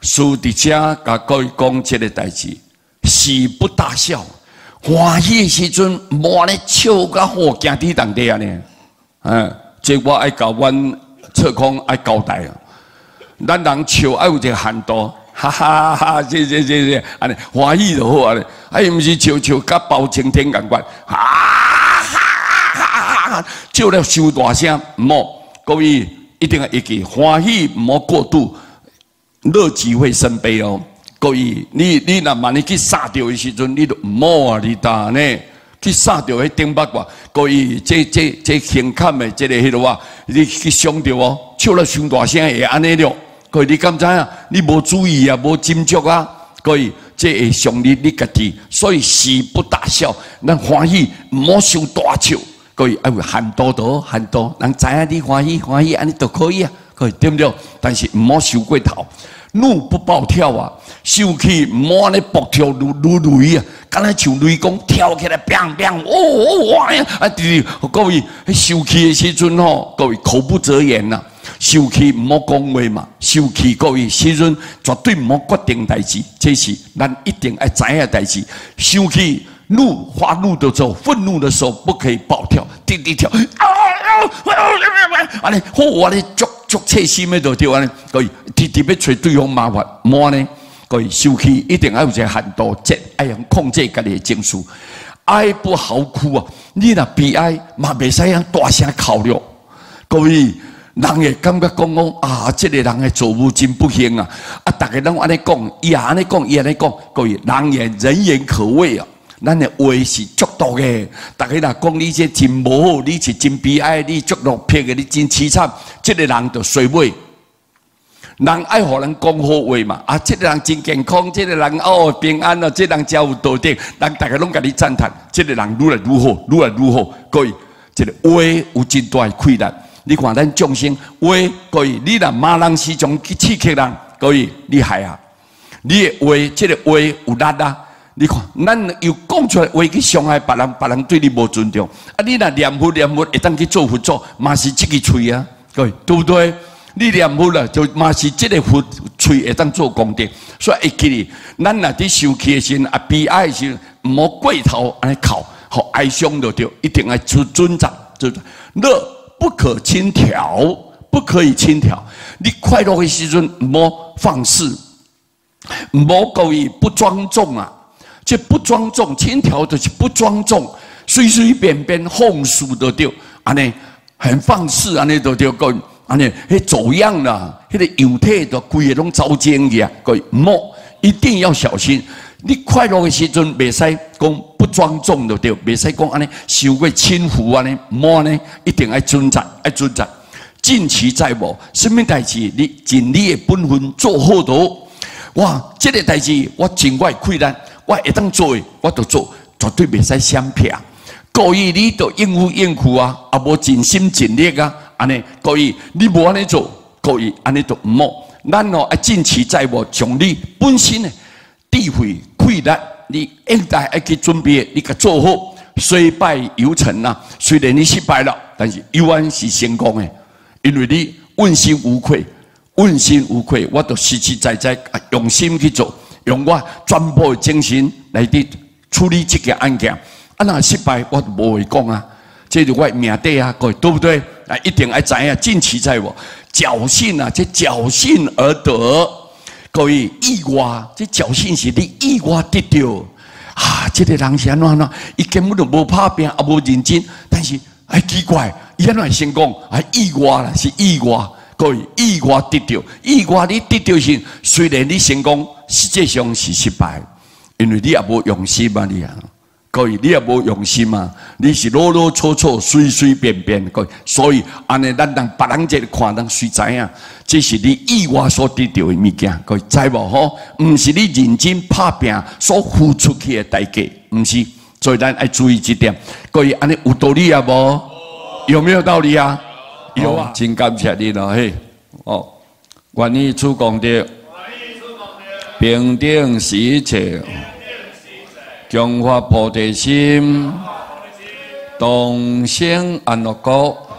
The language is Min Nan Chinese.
師佇遮共各位講這个代誌，喜不大笑，歡喜的時陣，無按呢笑甲好驚天動地按呢。嗯，這我愛共阮社工愛交代啊。咱人笑愛有一个限度，哈哈哈！這這這這，按呢歡喜就好按呢。啊，伊毋是笑笑甲包青天仝款，哈哈哈哈！笑了傷大聲，毋好，各位一定要會記，歡喜毋好過度。樂極會生悲哦，各位，你若萬一去捒著的時陣，你就毋好啊！你呾呢？去捒著彼頂目掛，各位，這這這胸坎的這个彼落啊，你去傷著哦，笑了傷大聲會按呢了。各位，你敢知影？你無注意啊，無斟酌啊，各位，這會傷你你家己。所以喜不大笑，咱歡喜毋好傷大笑。各位愛有限度就好，限度，人知影你歡喜歡喜，按呢就可以啊。各位對毋對？但是毋好傷過頭。怒不暴跳啊，生氣毋好按呢暴跳如如雷啊，敢若像雷公跳起來，砰砰，哦哦哇呀！啊，佇各位，生氣的時陣吼，各位口不擇言呐，生氣毋好講話嘛，生氣各位時陣絕對毋好決定代誌，這是咱一定愛知影的代誌。生氣怒發怒的時候，憤怒的時候不可以暴跳，直直跳，啊啊啊！按呢好，按呢足足切心的就對按呢，各位直直欲揣對方麻煩，毋按呢，各位生氣一定愛有一个限度，這愛用控制家己的情緒。哀不嚎哭啊！你若悲哀嘛，袂使按大聲哭了。各位，人會感覺講講啊，這个人的造物真不幸啊！啊，逐家攏按呢講，伊也按呢講，伊按呢講，各位人言人言可畏啊！咱的話是足毒的，逐家若講你這真無好，你是真悲哀，你足落魄的，你真淒慘，這个人就衰尾。人愛予人講好話嘛，啊，這个人真健康，這个人哦平安哦，這个人真有道德，人逐家攏共你讚嘆，這个人愈來愈好，愈來愈好。各位，這个話有真大的氣力。你看咱眾生話，各位，你若罵人時常去刺激人，各位你害啊！你的話，這个話有力啊！你看，咱又講出來話去傷害別人，別人對你無尊重。啊，你若念佛念佛，會當去做佛祖，嘛是這个喙啊，各位對不對？你念佛啦，就嘛是這个佛喙會當做功德。所以會記得，咱若佇生氣的時陣，啊悲哀的時陣，毋好過頭按呢哭，予哀傷就對，一定愛尊尊重，尊重。樂不可輕佻，不可以輕佻。你快樂的時陣，毋好放肆，毋好故意不莊重啊。這不莊重，輕佻就是不莊重，隨隨便便放肆就對，按呢很放肆，按呢就對，各位，按呢彼走樣啦，彼个樣體就規个攏走精去啊，各位毋好，一定要小心。你快樂的時陣，袂使講不莊重就對，袂使講按呢傷過輕浮按呢，毋好按呢，一定愛尊重，愛尊重。盡其在我，啥物代誌你盡你的本分做好就。哇，這个代誌我盡我的氣力。我會當做的，我就做，絕對袂使閃避。故意你就應付應付啊，啊無盡心盡力啊，按呢故意你無按呢做，故意按呢就毋好。咱哦愛盡其在我，將你本身的智慧、氣力，你應該愛去準備的，你共做好。雖敗猶成啊！雖然你失敗了，但是猶原是成功的，因為你問心無愧，問心無愧，我就實實在在用心去做。用我全部的精神來佇處理這個案件，啊，若失敗，我就無話講啊，這就我的命底啊，各位對不對？啊，一定愛知影，盡其在我，僥倖啊，這僥倖而得，各位意外，這僥倖是你意外得著啊，這个人是按怎按怎，伊根本就無拍拚，也無認真，但是哎奇怪，伊按怎會成功？啊，意外啦，是意外。各位意外得著，意外你得著時，雖然你成功，實際上是失敗，因為你也無用心啊！你啊，各位你也無用心啊！你是囉囉嗦嗦、隨隨便便，各位，所以按呢，咱人別人這看人隨知影，這是你意外所得著的物件，各位知無吼？毋是你認真拍拚所付出去的代價，毋是。所以咱愛注意這點。各位按呢有道理啊無？有沒有道理啊？有啊，真感謝你咯嘿！哦，願以此功德，平等視一切，強發菩提心，同生安樂國。